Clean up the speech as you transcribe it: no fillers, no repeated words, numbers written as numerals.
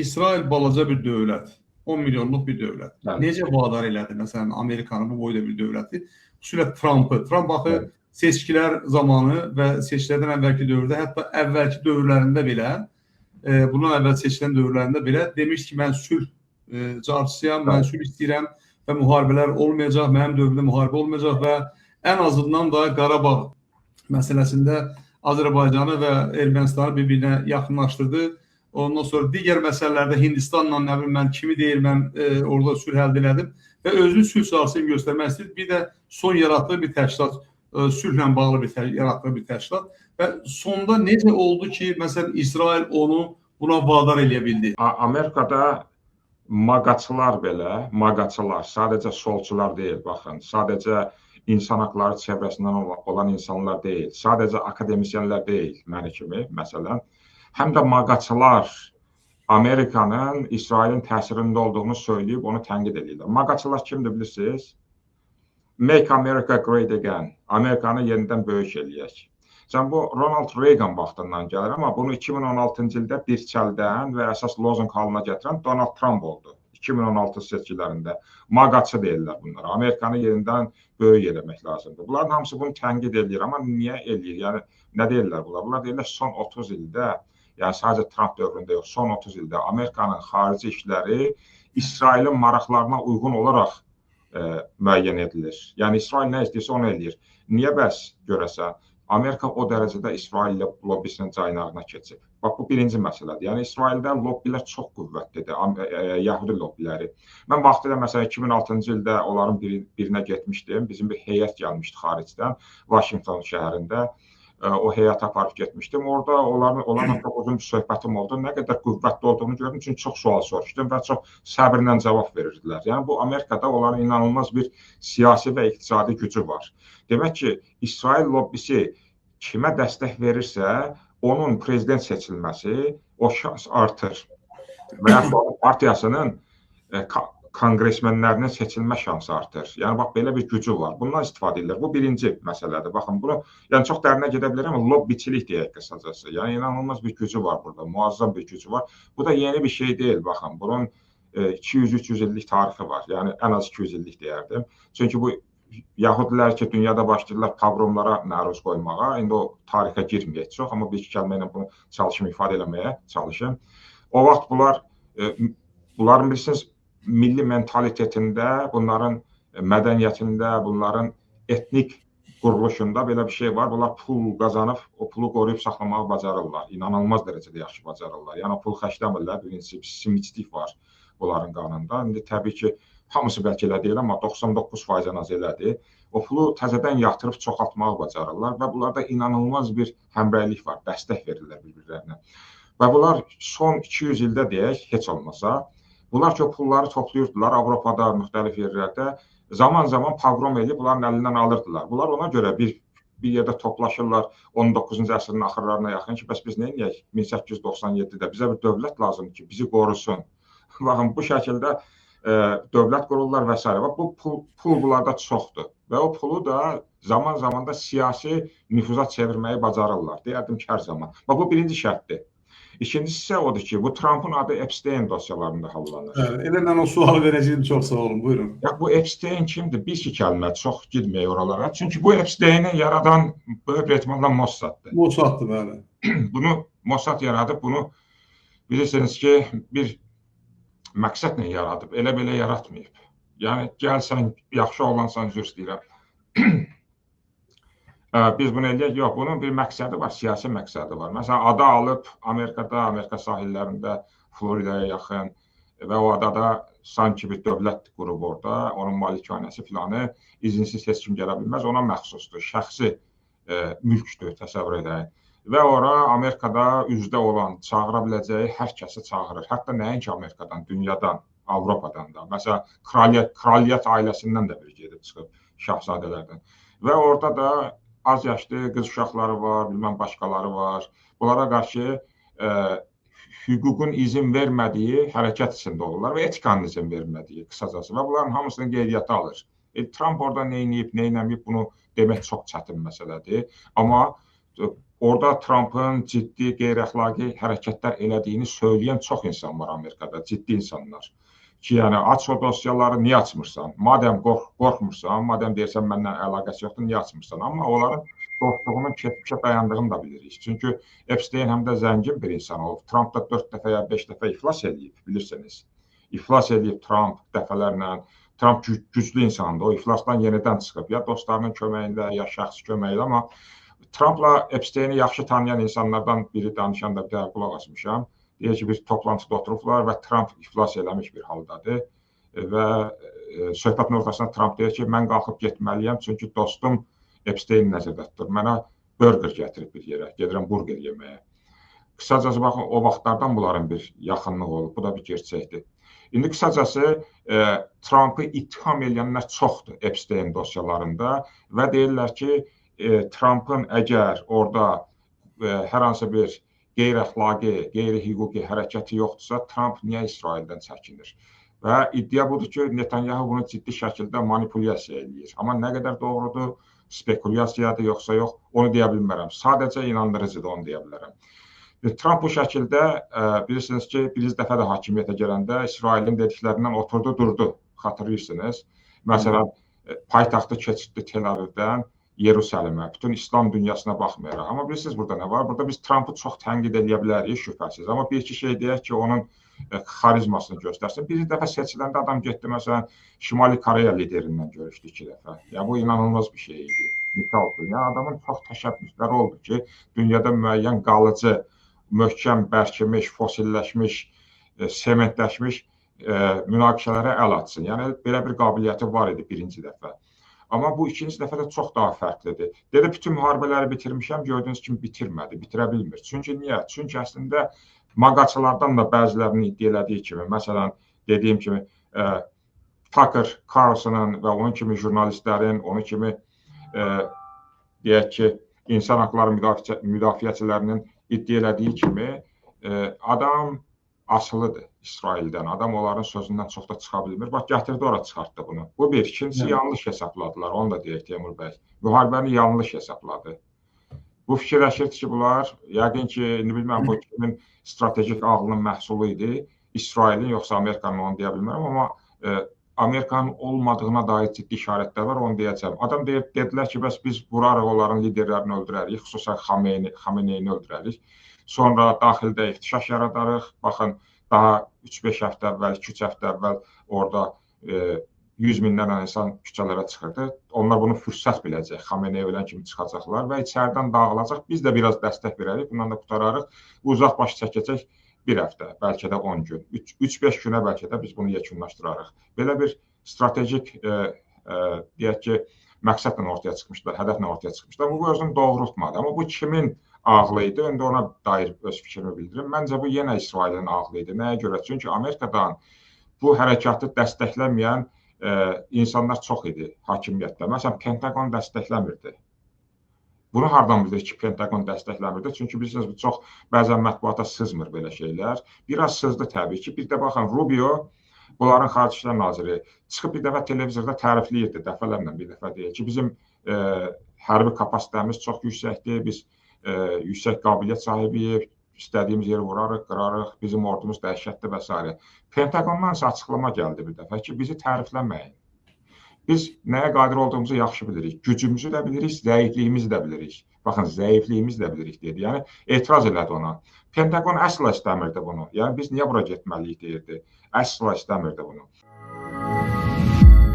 İsrail balaca bir dövlət, 10 milyonluq bir dövlət. Bəli. Necə vadar elədi məsələn Amerikanı bu boyda bir dövləti, xüsusilə Trampı. Tramp axı Bəli. seçkilər zamanı və seçkilərdən əvvəlki dövrdə, hətta əvvəlki dövrlərində belə, bundan əvvəl seçilən dövrlərində belə demişdi ki, mən sülh carçısıyam, mən sülh istəyirəm və müharibələr olmayacaq, mənim dövrümdə müharibə olmayacaq və ən azından da Qarabağ məsələsində Azərbaycanı və Ermənistanı bir-birinə yaxınlaşdırdı. Ondan sonra digər məsələlərdə Hindistanla nə bilim mən kimi deyir, mən orada sülh əldə elədim və özünü sülh carçısı kimi göstərmək istəyir. Bir də son yaratdığı bir təşkilat, sülhlə bağlı bir yaratdığı bir təşkilat və sonda necə oldu ki, məsələn İsrail onu buna vadar eləyə bildi? Amerikada MAGA-çılar belə, MAGA-çılar, sadəcə solçular deyil, baxın, sadəcə insan haqları çevrəsindən olan insanlar deyil, sadəcə akademisyenlər deyil, məni kimi, məsələn, həm də MAGA-çılar Amerikanın İsrailin təsirində olduğunu söyləyib, onu tənqid edirlər. MAGA-çılar kimdir bilirsiniz? Make America Great Again, Amerikanı yenidən böyük eləyək. Sən bu Ronald Reagan vaxtından gəlir, amma bunu 2016-cı ildə bir çəldən və əsas lozunq halına gətirən Donald Trump oldu. 2016 seçkilərində MAGA-çı deyirlər bunlara. Amerikanı yenidən böyük eləmək lazımdır. Bunların hamısı bunu tənqid eləyir, amma niyə eləyir? Yəni nə deyirlər bunlar? Bunlar deyirlər son 30 ildə, yəni sadəcə Trump dövründə yox, son 30 ildə Amerikanın xarici işləri İsrailin maraqlarına uyğun olaraq müəyyən edilir. Yəni İsrail nə istəyirsə onu eləyir. Niyə bəs görəsən? Amerika o dərəcədə İsrail lobbisinin caynağına keçib. Bax, bu birinci məsələdir. Yəni İsraildə lobbilər çox qüvvətlidir, Yahudi lobbiləri. Mən vaxtilə məsələn 2006-cı ildə onların birinə getmişdim. Bizim bir heyət gəlmişdi xaricdən, Washington şəhərində. O heyətə aparıb getmişdim. Orada onlarla çox uzun bir söhbətim oldu. Nə qədər qüvvətli olduğunu gördüm, çünki çox sual soruşdum və çox səbirlə cavab verirdilər. Yəni bu Amerikada onların inanılmaz bir siyasi və iqtisadi gücü var. Demək ki, İsrail lobbisi kimə dəstək verirsə, onun prezident seçilməsi, o şans artır. Və yaxud onun partiyasının konqresmenlərinin seçilmə şansı artır. Yəni bax belə bir gücü var. Bundan istifadə edirlər. Bu birinci məsələdir. Baxın bunu, yəni çox dərinə gedə bilərəm, amma lobbiçilik deyək qısacası. Yəni inanılmaz bir gücü var burada, muazzam bir gücü var. Bu da yeni bir şey deyil, baxın. Bunun 200-300 illik tarixi var. Yəni ən az 200 illik deyərdim. Çünki bu Yahudilər ki, dünyada başlayırlar pogromlara məruz qoymağa. İndi o tarixə girməyək çox, amma bir iki kəlmə ilə bunu çalışım ifadə eləməyə çalışım. O vaxt bunlar, bunların bilirsiniz, milli mentalitetində, bunların mədəniyyətində, bunların etnik quruluşunda belə bir şey var. Bunlar pul qazanıb, o pulu qoruyub saxlamağı bacarırlar. İnanılmaz dərəcədə yaxşı bacarırlar. Yəni pul xərcləmirlər. Birincisi, simitlik var bunların qanında. İndi təbii ki, hamısı bəlkə elə deyil, amma 99% ən az elədir. O pulu təzədən yatırıb çoxaltmağı bacarırlar və bunlarda inanılmaz bir həmrəylik var, dəstək verirlər bir-birlərinə. Və bunlar son 200 ildə deyək, heç olmasa, bunlar ki, o pulları toplayırdılar Avropada, müxtəlif yerlərdə, zaman-zaman pogrom edib bunların əlindən alırdılar. Bunlar ona görə bir yerdə toplaşırlar 19-cu əsrin axırlarına yaxın ki, bəs biz nə edək 1897-də, bizə bir dövlət lazımdır ki, bizi qorusun. Baxın, bu şəkildə dövlət qururlar və s. Bax, bu pul bunlarda çoxdur və o pulu da zaman-zaman da siyasi nüfuza çevirməyi bacarırlar. Deyərdim ki, hər zaman. Bax, bu birinci şərtdir. İkincisi isə odur ki, bu Trumpın adı Epstein dosyalarında hallanır. Bəli, elə mən o sualı verəcəyim, çox sağ olun, buyurun. Ya, bu Epstein kimdir? Bir iki kəlmə, çox girməyək oralara. Çünki bu Epsteini yaradan böyük bir ehtimalla Mossaddır. Mossaddır, bəli. Bunu Mossad yaradıb, bunu bilirsiniz ki, bir məqsədlə yaradıb, elə belə yaratmayıb. Yəni, gəlsən, yaxşı oğlansan, üzr istəyirəm. Biz bunu eləyək, yox, bunun bir məqsədi var, siyasi məqsədi var. Məsələn, ada alıb Amerikada, Amerika sahillərində, Floridaya yaxın və o adada sanki bir dövlət qurub orada, onun malikanəsi filanı izinsiz heç kim gələ bilməz, ona məxsusdur, şəxsi mülkdür, təsəvvür edək. Və ora Amerikada üzdə olan, çağıra biləcəyi hər kəsi çağırır. Hətta nəinki Amerikadan, dünyadan, Avropadan da. Məsələn, kraliyyət ailəsindən də biri gedib çıxıb, şahzadələrdən. Və orada da az yaşlı qız uşaqları var, bilməm başqaları var. Bunlara qarşı hüququn izin vermədiyi hərəkət içində olurlar və etikanın izin vermədiyi qısacası. Və bunların hamısını qeydiyyata alır. Trump orada nə eləyib, nə eləməyib, bunu demək çox çətin məsələdir. Amma Orada Trumpın ciddi qeyri-əxlaqi hərəkətlər elədiyini söyləyən çox insan var Amerikada, ciddi insanlar. Ki, yəni aç o dosyaları, niyə açmırsan? Madəm qorxmursan, madəm deyirsən məndən əlaqəsi yoxdur, niyə açmırsan? Amma onların dostluğunun keçmişə dayandığını da bilirik. Çünki Epstein həm də zəngin bir insan olub. Trump da 4 dəfə ya 5 dəfə iflas eləyib, bilirsiniz. İflas eləyib Trump dəfələrlə. Trump güclü insandır. O iflasdan yenidən çıxıb. Ya dostlarının köməyində, ya şəxsi köməyində. Amma Trumpla Epsteini yaxşı tanıyan insanlardan biri danışanda bir dəfə qulaq asmışam. Deyir ki, bir toplantıda oturublar və Trump iflas eləmiş bir haldadır. Və söhbətin ortasında Trump deyir ki, mən qalxıb getməliyəm, çünki dostum Epstein nəzərdə tutur. Mənə burger gətirib bir yerə, gedirəm burger yeməyə. Qısacası, baxın, o vaxtlardan bunların bir yaxınlığı olub. Bu da bir gerçəkdir. İndi qısacası, Trumpı ittiham edənlər çoxdur Epstein dosyalarında və deyirlər ki, Trumpın əgər orada hər hansı bir qeyri-əxlaqi, qeyri-hüquqi hərəkəti yoxdursa, Trump niyə İsraildən çəkinir? Və iddia budur ki, Netanyahu bunu ciddi şəkildə manipulyasiya eləyir. Amma nə qədər doğrudur, spekulyasiyadır yoxsa yox, onu deyə bilmərəm. Sadəcə inandırıcıdır, onu deyə bilərəm. Trump bu şəkildə, bilirsiniz ki, bir dəfə də hakimiyyətə gələndə İsrailin dediklərindən oturdu, durdu, xatırlayırsınız. Məsələn, paytaxtı keçirtdi Tel-Avivdən Yerusəlimə, bütün İslam dünyasına baxmayaraq. Amma bilirsiniz burada nə var? Burada biz Trumpı çox tənqid eləyə bilərik, şübhəsiz. Amma bir-iki şey deyək ki, onun xarizmasını göstərsin. Bir dəfə seçiləndə adam getdi, məsələn, Şimali Koreya liderindən görüşdü 2 dəfə. Yəni, bu inanılmaz bir şey idi. Misal üçün, yəni, adamın çox təşəbbüsləri oldu ki, dünyada müəyyən qalıcı, möhkəm, bərkimiş, fosilləşmiş, sementləşmiş münaqişələrə əl atsın. Yəni, belə bir qabiliyyəti var idi birinci dəfə. Amma bu ikinci dəfə də çox daha fərqlidir. Dedi, bütün müharibələri bitirmişəm, gördüyünüz kimi bitirmədi, bitirə bilmir. Çünki niyə? Çünki əslində maqaçılardan da bəzilərinin iddia elədiyi kimi, məsələn, dediyim kimi, Tucker Carlson'ın və onun kimi jurnalistlərin, onun kimi, deyək ki, insan haqları müdafiəçilərinin iddia elədiyi kimi, adam asılıdır İsraildən. Adam onların sözündən çox da çıxa bilmir. Bax, gətirdi ora, çıxartdı bunu. Bu bir. İkincisi, yanlış hesabladılar. Onu da deyək Teymur bəy. Müharibəni yanlış hesabladı. Bu fikirləşirdi ki, bunlar, yəqin ki, indi bilməm, bu kimin strategik ağlının məhsulu idi. İsrailin, yoxsa Amerikanın, onu deyə bilmərəm. Amma Amerikanın olmadığına dair ciddi işarətlər var, onu deyəcəm. Adam dedilər ki, bəs biz vurarıq, onların liderlərini öldürərik, xüsusən Xameneyini öldürərik. Sonra daxildə ixtişaş yaradarıq. Baxın, daha 3-5 həftə əvvəl, 2-3 həftə əvvəl orada 100 minlərlə insan küçələrə çıxırdı. Onlar bunu fürsət biləcək, Xameneyi ölən kimi çıxacaqlar və içəridən dağılacaq. Biz də biraz dəstək verərik, bundan da qurtararıq. Uzaq baş çəkəcək bir həftə, bəlkə də 10 gün, 3-5 günə bəlkə də biz bunu yekunlaşdırarıq. Belə bir strategik, deyək ki, məqsədlə ortaya çıxmışlar, hədəflə ortaya çıxmışlar. Bu özünü doğrultmadı. Amma bu kimin ağlı idi? İndi ona dair öz fikrimi bildirim. Məncə bu yenə İsrailin ağlı idi. Nəyə görə? Çünki Amerikadan bu hərəkatı dəstəklənməyən insanlar çox idi hakimiyyətdə. Məsələn, Pentagon dəstəkləmirdi. Bunu hardan bilirik ki, Pentagon dəstəkləmirdi? Çünki bilirsiniz, bu çox bəzən mətbuata sızmır belə şeylər. Biraz sızdı təbii ki. Bir də baxın, Rubio, bunların Xarici İşlər Naziri, çıxıb bir dəfə televizorda tərifləyirdi, dəfələrlə bir dəfə deyir ki, bizim hərbi kapasitəmiz çox yüksəkdir, biz yüksək qabiliyyət sahibiyik, istədiyimiz yeri vurarıq, qırarıq, bizim ordumuz dəhşətdir və s. Pentagondan isə açıqlama gəldi bir dəfə ki, bizi tərifləməyin. Biz nəyə qadir olduğumuzu yaxşı bilirik. Gücümüzü də bilirik, zəifliyimizi də bilirik. Baxın, zəifliyimizi də bilirik dedi. Yəni, etiraz elədi ona. Pentagon əsla istəmirdi bunu. Yəni, biz niyə bura getməliyik deyirdi. Əsla istəmirdi bunu.